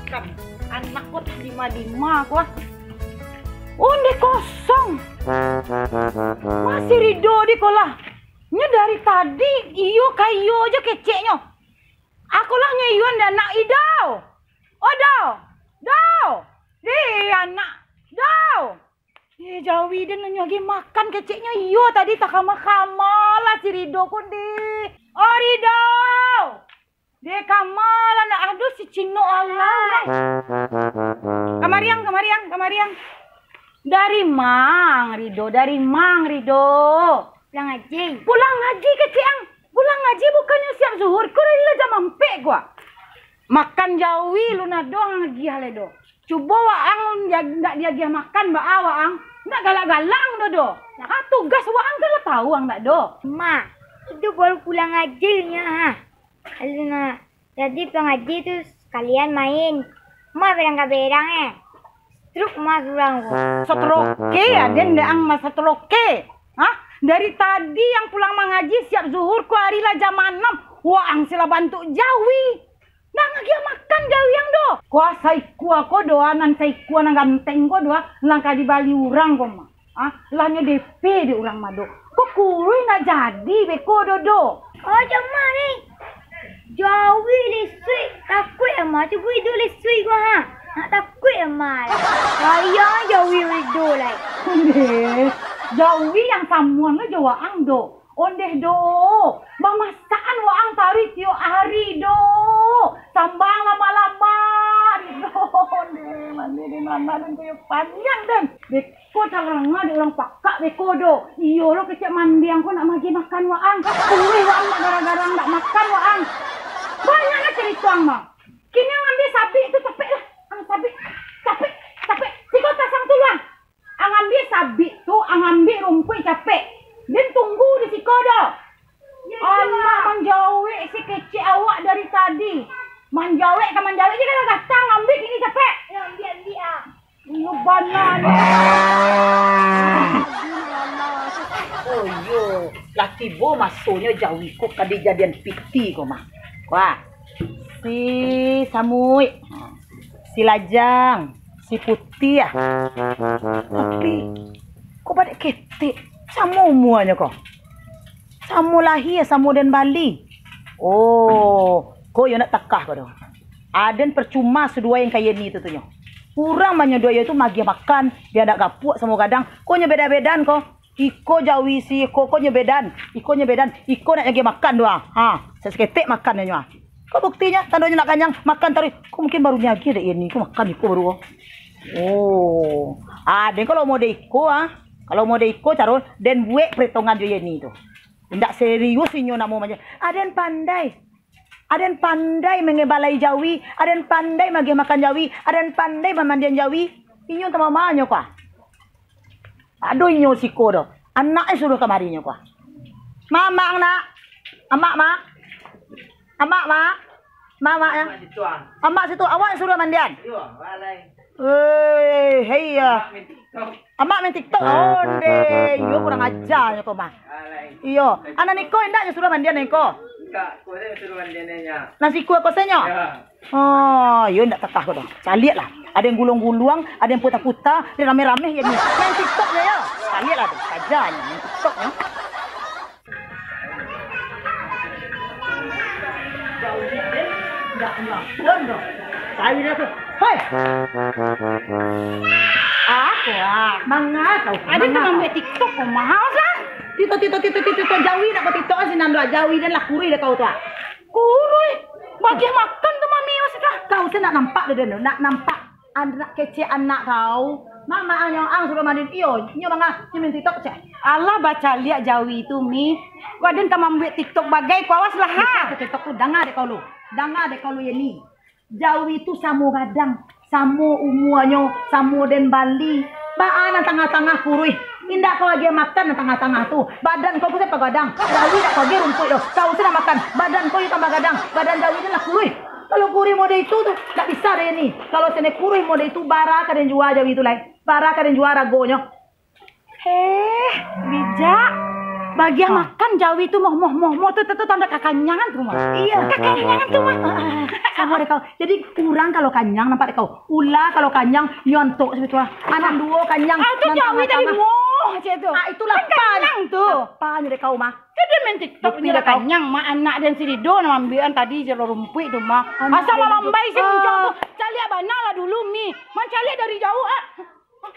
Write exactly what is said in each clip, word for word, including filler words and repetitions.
Kan, anak ko tak dima-dima ko ah. Ondeh kosong. Masih Rido di ko lah. Nyo dari tadi iyo ka iyo aja keceknyo. Aku lah nyo iyo ndak nak idau. Oh, dau. Dau. Deh, anak. Dau. Eh, Jawi den nyo agi makan keceknyo iyo tadi takama-kama lah si Rido ko deh. Oh, Rido. Deh, kama lah nak, aduh, si Cino alah. Kamariang, kamariang, kamariang. Dari mang, Rido, dari mang, Rido. Pulang haji. Pulang haji kecek ang. Pulang haji bukannyo siap zuhur, ko lah jam ampek ko ah. Makan jawi lu nado ang agiah lai do. Cubo waang ja-, ndak diagiah makan baa waang. Ndak galak-galak ang do do. Ah, tugas waang kan lah tau ang ndak do. Mak, itu baru pulang aja nyo ha. Lalu nak, jadi pulang aja tu sekalian main. Mak berang ka berang eh. Truk mak surang ko. Satroke, aden dek ang mah satroke. Hah? Dari tadi ang pulang mangaji siap zuhur ko ari lah jam anam. Waang sila bantuk jawi. Ndak ngagiah makan jawi ang doh. Ko saikua ko doh, nan saikua nan ganteng ko doh, nan ka dibali urang ko mah. Ah, lah nyo D P dek urang mah doh. Ko kuruih ndak jadi beko doh doh. Oh, cuma ni. Jawi lisuik, takuik ama tu guido lisuik ko ha. Nak takuik ama lah. Sayang jawi rido lai. Ondeh, jawi yang samuan lo jo waang doh. Ondeh doh, bamasakan waang taruih tiok ari doh. Sambang lama-lama doh. Ondeh, mandi di mana dan kuyo panjang dan. Ko calanga dek urang pakak beko doh. Iyo lo kecek mandiang ko nak magi makan waang. Kuruih waang nak gara-gara ndak makan waang. Banyaklah carito ang mah. Kini ang ambiak sabik tu capek lah. Ang sabik. Capek. Capek. Siko tasang tu luang. Ang ambiak sabik tu, ang ambiak rumpuik capek. Den tunggu di siko doh. Alah manjawek si kecek awak dari tadi. Manjawek ka manjawek je kan gatang ambiak kini capek. Iyo bana ni. Oh iyo, lah tibo masonyo jawi ko ka dijadian piti ko mah. Wah, si samuik, si lajang, si putiah. Tapi ko badek ketek, samo umuanyo ko. Samo lahia, samo den bali. Oh, ko iyo nak takah ko doh. Aden percuma suduai ang ka Yeni tu, tu nyo. Urang manyoduai iyo tu magiah makan, bia ndak gapuak samo gadang. Ko nyo beda-bedaan ko. Iko jawi si iko, ko nyo bedan. Iko nyo bedan. Iko nak agiah makan tu ah. Ha, saketek makan nyo ah. Ko buktinyo, tandonyo nak kanyang, makan taruih. Ko mungkin baru nyo agiah dek Yeni, ko makan iko baru ko. Oh, aden kalau model iko ah. Kalau model iko caro den buek peretongan jo Yeni tu. Indak serius inyo namo manja-, aden pandai. Aden pandai mangebalai jawi, aden pandai magiah makan jawi, aden pandai mamandian jawi. Inyo tamamanyo ko ah. Ado inyo siko doh. Anaknyo suruah kamari nyo ko ah. Mamak, nak. Amak, mak. Amak, mak. Mamak, ya. Amak situ, awak suruah mandian. Weh, hei ya. Amak main TikTok. Onde, iyo kurang aja nyo ko mah. Iyo, anak niko indak nyo suruah mandian niko. Nasi kuah kosenyo. Oh, iyo indak takah ko doh. Caliak lah. Ado yang guluang-guluang, ado yang puta-puta, ado yang rameh-rameh ya ni. Main TikTok nyo ya. Caliak lah tu. Saja nyo main TikTok nyo. Hei! Apo ah? Manga kau? Ado nan mambuek TikTok ko mah, awas lah. Tito, tito, tito, tito, tito, jawi nak ko TikTok kan sinan doh. Jawi den lah kuruih dek kau tu ah. Kuruih? Bagiah makan tu mami, maksud lah. Kau se nak nampak dek den tu, nak nampak. Anak kecek anak kau. Mama ang nyo ang suruah mandian. Iyo, nyo manga, nyo main TikTok cek. Alah bacaliak jawi tu, Mi. Kok aden ka mambuek TikTok bagai, kau awas lah ha. Bukan TikTok tu, danga dek kau lu. Danga dek kau lu, Yeni. Jawi tu samo gadang, samo umuanyo, samo den bali. Baa nan tangah-tangah kuruih. Indak kau agiah makan nan tangah-tangah tu. Badan kau ko se pagadang. Jawi dak kau agiah rumpuik tu. Kau se nak makan. Badan kau iyo tambah gadang. Badan jawi tu lah kuruih. Kalau kuruih model itu tu, ndak bisa deh ni. Kalau sene kuruih model itu, bara ka den jua jawi tu lai. Bara ka den jua ragonyo. Heh, bijak. Bagian makan jawi tu, moh, moh, moh, moh, tu, tu, tu, tanda kakanyangan tu, mah. Iya. Kakanyangan tu, mah. Ah, ah, ah. Samo dek kau. Jadi, urang kalau kanyang, nampak dek kau. Ula kalau kanyang, nyontok situ, ah. Anak duo kanyang, ah, tu nan jawi tadi, moh, cek tu. Ah, itulah. Kan kanyang tu. Lapar nyo dek kau, mah. Kan dia main TikTok, bukti dia dek kau. Kanyang, mah, anak dan si Rido, nan ambikan tadi, jalur rumpuik tu, mah. Anak dan si Rido. Asa malambai, si muncak tu. Caliak bana lah dulu, Mi. Mancaliak dari jauah, ah.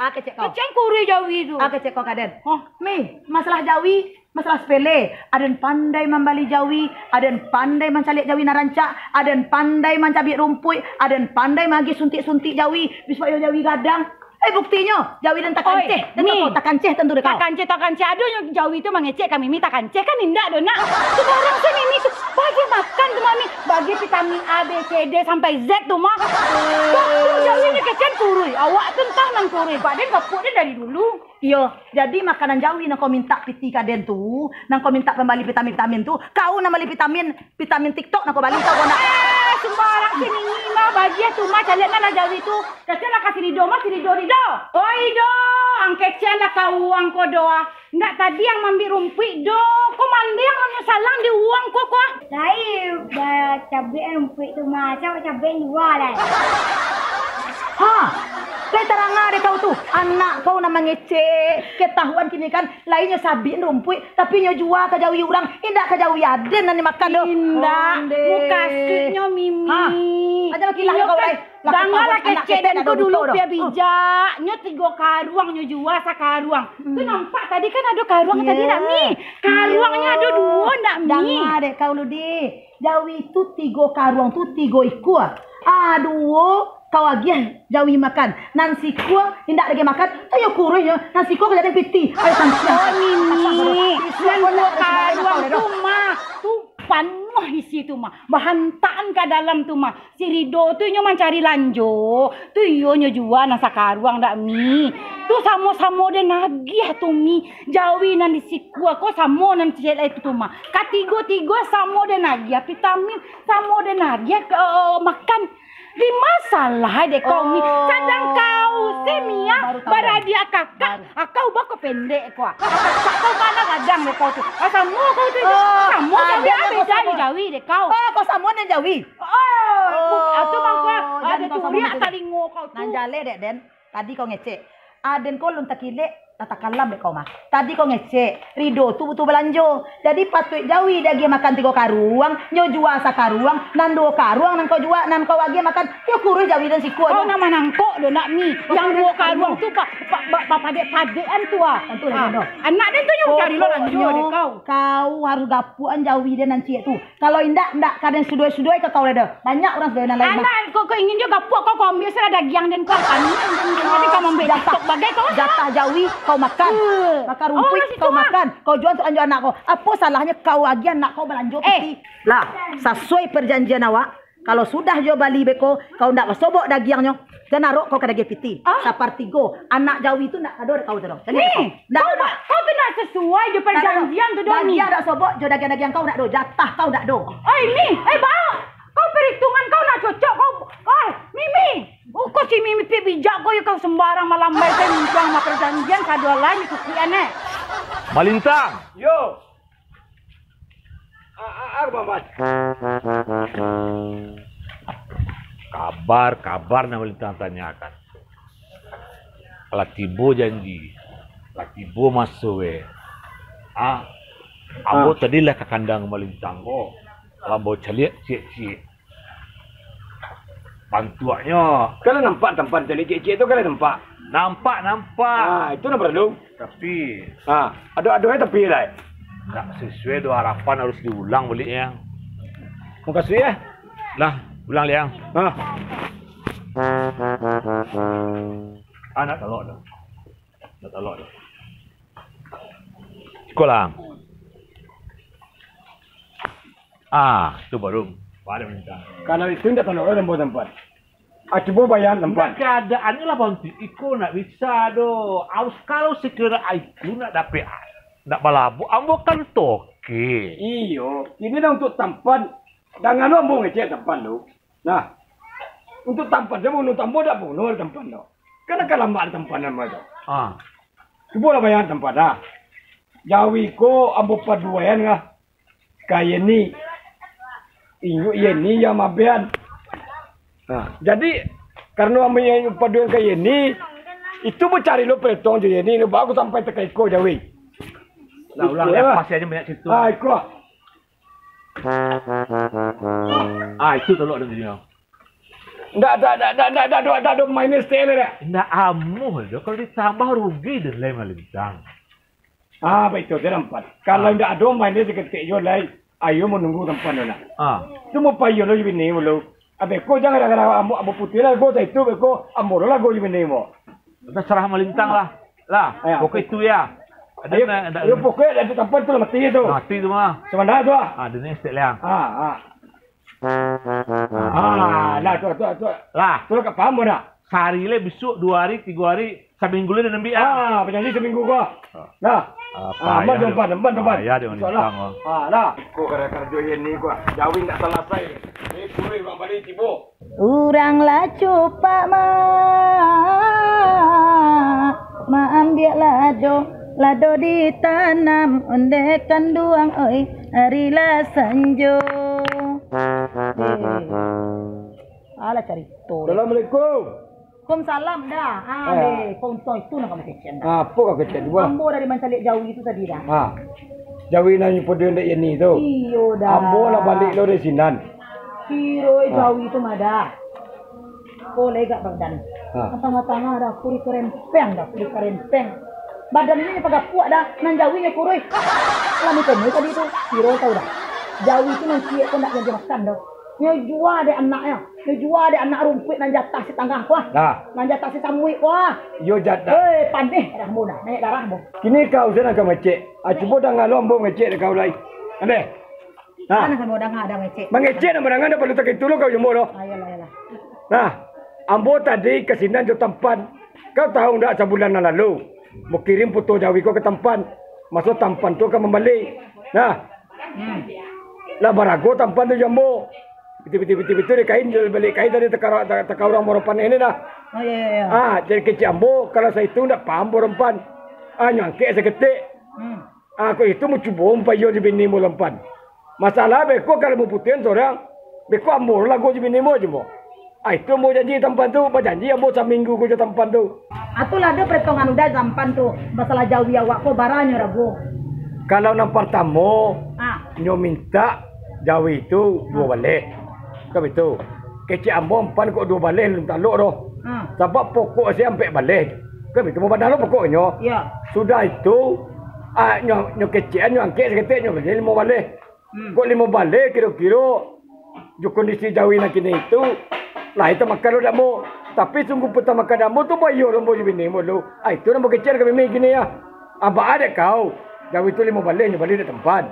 Ah, kecek kau. Kecek kuruih jawi tu. Ah, kecek kau, Kaden. Hah? Mi, masalah jawi, masalah sepele. Aden pandai mambali jawi, aden pandai mancaliak jawi nan rancak, aden pandai mancabiak rumpuik, aden pandai magiah suntik-suntik jawi, bisuak iyo jawi gadang. Eh, buktinyo, jawi den takanceh. Oi, Mi. Takanceh tantu dek kau. Takanceh, takanceh. Ado nyo jawi tu mangecek ka Mimi takanceh, kan indak doh, Nak? Subarang se Mimi tu. Bagian makan tu, Mami. Bagian vitamin A, B, C, D sampai Z tu, mah. Kok, kok jawi ni kecek kuruih? Awak tu antah nan kuruih. Badan gapuak den dari dulu. Iyo, jadi makanan jawi nan kau mintak piti ka den tu, nan kau mintak pambali vitamin-vitamin tu, kau nan bali vitamin, vitamin TikTok nan kau bali, tau kau nak? Eh, sumbarang se Mimi mah, bagian tu mah, caliak nan lah jawi tu. Kecek lah ka si Rido mah, si Rido, Rido. Oi, Do, ang kecek lah ka uang ko, Do, ah. Ndak tadi ang maambiak rumpuik doh. Ko mandeh ang manyasalan di uang ko, ko. Lai, bacabiak rumpuik tu mah. Asa bacabiak jua lai. Ha! Lai taranga dek kau tu. Anak kau nan mangecek. Ketahuan kini kan, lai nyo sabiak rumpuik, tapi nyo jua ka jawi urang. Indak ka jawi aden nan dimakan doh. Indak. Ondeh. Mukasuiknyo Mimi. Ha! Aja makilah dek kau, kan lai. Lah, dangalah kecek den ko dulu, pia bijak. Nyo tigo karuang, nyo jua sakaruang. Tu nampak tadi kan ado karuang tadi, ndak, Mi? Karuangnyo ado duo, ndak, Mi? Danga dek kau lu, Di. Jawi tu tigo karuang tu tigo ikua. Ah, duo kau agiah jawi makan. Nan sikua indak agiah makan, tu yo kuruih nyo. Nan sikua kajadian piti. Ayo, santiang. Oh, Mimi. Nan duo karuang tu mah. Tu panuah isi tu mah. Bahantaan ka dalam tu mah. Si Rido tu inyo mancari lanjo, tu iyo nyo jua nan sakaruang dak, Mi? Tu samo-samo den agiah tu, Mi. Jawi nan di sikua ko samo nan ciek lai tu mah. Katigo-tigo samo den agiah, vitamin samo den agiah, eh, makan. Di masalah dek kau, Mi. Oh. Sadang kau se, Mi, ah, baru tahu. Baradiak kakak, ah, kau bako pendek ko, ah. Kakak kau bana gadang dek kau tu. Ah, samo kau tu, samo jawi, ah, beda jawi dek kau. Oh, kau samo nan jawi? Oh, tu mangko ado turiak talingo kau tu. Nan jaleh dek den, tadi kau ngecek. Aden ko alun takilek, lah takalam dek kau mah. Tadi kau ngecek, Rido tu butuh balanjo. Jadi patuik jawi diagiah makan tigo karuang, nyo jua sakaruang, nan duo karuang nan kau jua, nan kau agiah makan, yo kuruih jawi den sikua. Kau ndak manangkok doh, nak, Mi. Yang duo karuang tu pa-, pa-, pa-, papadek-padekan tu, ah. Anak den tu nyo cari lo lanjo dek kau. Kau harus gapuakan jawi den nan ciek tu. Kalau indak, ndak ka den suduai-suduai ka kau lai doh. Banyak urang suduai nan lain, bah. Anak, kok, kok ingin jo gapuak kau, kau ambiak salah dagiang den, kau ambiak, nanti kau mambuek jatah, TikTok bagai kau, ah. Jatah jawi kau makan. Eh. Makan rumpuik kau makan. Kau jua untuak anjo anak kau. Apo salahnyo kau agiah anak kau balanjo piti? Lah, sasuai parjanjian awak, kalau sudah jo bali beko, kau ndak basobok dagiangnyo, Jan arok kau ka dagiah piti. Ah? Sapartigo. Anak jawi tu ndak ado dek kau tu doh. Caliak dek kau. Ndak ado doh. Kau tu ndak sasuai jo parjanjian tu doh, Mi. Dagiah ndak sobok jo dagiah-dagiah kau ndak ado. Jatah kau ndak ado. Oi, Mi. Eh, ba. Kau perhitungan kau ndak cocok kau. Oi, Mimi. Uko si Mimi pi bijak kau, yo kau sembarang malambai, kau mintuang ma parjanjian, sadolah ni kukian, eh. Malintang. Yo. A-, a-, a-, Mamat. Kabar, kabar nan Malintang tanyakan. Lah tibo janji, lah tibo maso, eh. Ah, ambo tadi lah ka kandang Malintang ko. Lah ambo caliak ciek-ciek. Bantuaknyo. Kalau nampak tampan caliak ciek-ciek tu, kalau nampak. Nampak, nampak. Ah, itu nan paralu. Tapi, ah, ado, ado, eh, tapi lai. Ndak sasuai jo harapan, harus diulang baliaknyo. Makasih, eh. Lah, ulang, Liang. Ah. Ah, ndak talok doh. Ndak talok doh. Siko lah. Ah, tu baru. Kalau itu ndak talok doh, ndak buek tampat. Ah, cubo bayangkan, Pak. Keadaan ni lah bantuak iko ndak bisa doh. Aus kalau sekira iko ndak dapek, ndak balabuah, ambo kan toke. Iyo, ini dah untuak tampan. Danga lo ambo ngecek tampan tu. Nah, untuak tampan, dia bunuh tampan, dak bunuh tampan tu. Kan akan lambak tampan nama tu. Ah. Cubolah bayangkan tampan dah. Jawi ko ambo paduan ka, ka Yeni. Inyo Yeni nan mabian. Nah, jadi, karano ambo inyo paduan ka Yeni, itu bacari lo paretong jo Yeni, lo baru sampai takaiko Jawi. Lah, ulang, iko lah. Apa sih aja banyak cerita. Ah, iko. Ah, itu tolok dan dia. Ndak, ndak, ndak, ndak, ndak, ndak, ndak, ndak, ndak, main setel dah. Ndak amuah doh, kalau ditambah rugi dan lain malintang. Ah, baik tu, dia nampak. Kalau ndak ado main dia saketek jo lai, ayo manunggu tampan tu lah. Ah. Tu mau payo lo bini mulu. Abeh ko jangan gara-gara ambo, ambo putih lah, go itu, beko ambo lo lah go bini mo. Terserah malintang lah. Lah, pokok itu ya. Ada ayo, nak, ada ayo, pokok ada tampan tu lah mati tu. Mati tu mah. Samanda tu ah. Ah, dunia setek liang. Ah, ah. Ah, nah, tu, tu, tu. Lah. Tu lah kat paham dah. Sehari le besok, dua hari, tiga hari, saminggu le dah nambik ah. Ah, bajanji saminggu ko. Nah. Ah, aman tu, Pan, aman tu, Pan. Payah dia. InsyaAllah. Ah, nah. Ko kada kerjo Yeni ko. Jawi ndak salasai. Ni kuruih bang balik tibo. Urang lah cupak, Mak, maambiak lado, lado ditanam, onde kanduang, oi, ari lah sanjo. Eh. Alah, carito. Assalamualaikum. Waalaikumsalam, Da. Ah, deh, kau untuang itu nak kamu kecekan, Da. Apo kau kecekan, Da? Ambo dari mancaliak Jawi itu tadi, Da. Ha. Jawi nan nyo podo dek Yeni tu. Iyo, Da. Ambo lah balik lo dari sinan. Kiro Jawi tu mah, Da. Ko legak badan. Ha. Tangah-tangah, Da, kuri kerempeng, Da, kuri kerempeng. Badan ni pagapuak, Da, nan Jawi nyo kuruih. Lah, mito tadi tu, kiro tau, Da. Jawi tu nan ciek ko ndak janji makan, Da. Nyo jua dek anaknyo. Nyo jua dek anak rumpuik nan jatah si tangah ko ah. Nah. Nan jatah si samuik ko ah. Iyo jatah. Hei, paneh darah ambo nah, naiak darah ambo. Kini kau se nan ka mangecek. Ah, cubo danga lo ambo mangecek dek kau lai. Ambe. Nah. Mana samo danga ada mangecek? Mangecek nan badanga dak paralu takitu lo kau jumbo lo. Ah, iyolah, iyolah. Nah, ambo tadi ka sinan jo tampan. Kau tahu ndak sabulan nan lalu, ambo kirim puto Jawi ko ka tampan. Maso tampan tu ka mambali. Nah, Hmm. Lah barago tampan tu jo ambo. Bitu, bitu, bitu, bitu, di kain, jual bali kain tadi takaurang, ta-, takaurang moro paneh ni dah. Oh, iyo, iyo, iyo. Ah, jadi kecek ambo, kalau saitu ndak paham moro pan. Ah, nyo angkek saketek. Hmm. Ah, kok itu mau cubo umpayo di bini mo lampan. Masalah beko kalau mau putihan sorang, beko ambo lago di bini mo je mo. Ah, itu ambo janji tampan tu, bajanji ambo saminggu ko jo tampan tu. Atulah ado paretongan udah tampan tu, masalah jawi awak ko baranyo rago. Kalau nan partamo, Ah. nyo mintak jawi tu duo baleh. Kan bitu. Kecek ambo ampan kok duo baleh lun talok doh. Ah. Sabab pokok se ampek baleh. Kan bitu, mau bandar lo pokoknyo. Ya. Sudah itu, ah, nyo, nyo kecekan, nyo angkek saketek, nyo baleh limo baleh. Hmm. Kok limo baleh kiro-kiro, jo kondisi jawi nan kini itu, lai tamakan lo damo. Tapi sungguah patamakan damo tu bayo lo ambo jo bini mo lo. Ah, itu nan bakecek ka bini kini ah. Ah, baa dek kau, jawi tu limo baleh nyo bali dek tampan.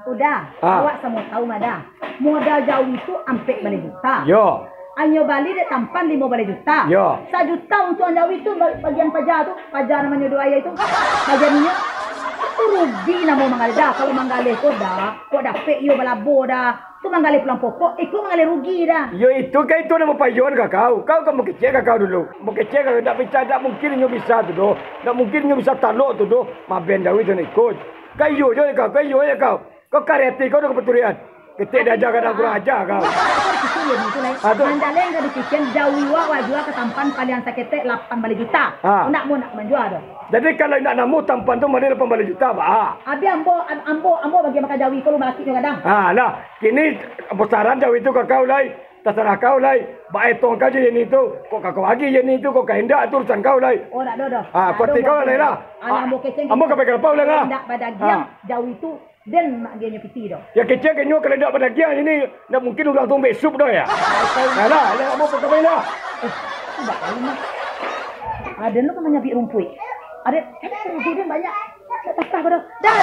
Udah, Ah. awak samo tahu mah dah. Modal jawi tu ampek baleh juta. Yo. Anyo bali dek tampan limo baleh juta. Yo. Sajuta untuak jawi tu ba-, bagian paja tu, paja namonyo duo ayah tu. Bagian inyo. Tu rugi namo manggaleh dah. Kalau manggaleh ko dah, kok dapek iyo balabo dah. Tu manggaleh pulang pokok, iko manggaleh rugi dah. Yo itu kan itu namo payon ka kau. Kau kan bakecek ka kau dulu. Bakecek ka kau, dak bisa, dak mungkin inyo bisa tu doh. Dak mungkin inyo bisa talok tu doh. Maben jawi tu nak ikut. Kan iyo jo kau, kan iyo je kau. Kau kareti kau dah kapaturian. Ketek diaja kadang kurang aja kau. Kau dipikir yo gitu, Lai. Ah, tu. Manjaleng ka dipikir, jawi wak, wak jua ka tampan paliang saketek lapan baleh juta. Ah. Nak mo nak manjua tu. Jadi kalau indak namu tampan tu mali lapan baleh juta, ba. Abih ambo, am-, ambo, ambo bagi makan jawi ko lu malakiknyo kadang. Ah, lah. Kini besaran jawi tu ka kau, Lai. Tasarah kau, Lai. Baetong ka jo Yeni tu. Kok ka kau agi Yeni tu, kok ka indak tu urusan kau, Lai. Oh, dak do, do. Ah, Dak do, kuati kau, Lai, lah. Alah, ambo keceng. Ambo ka pegang lapau, Lai, lah. Indak badagiang, Ah. jawi tu. Den mak dia nyo piti doh. Ya kecek ke nyo kalau dak badagiang ini, dak mungkin urang tu ambek sup doh ya. Alah, alah, ambo pakabai lah. Eh, tu bak lain mah. Aden lu kan manyabik rumpuik. Aden, eh, rumpuik den banyak. Dak takah ko doh. Dah,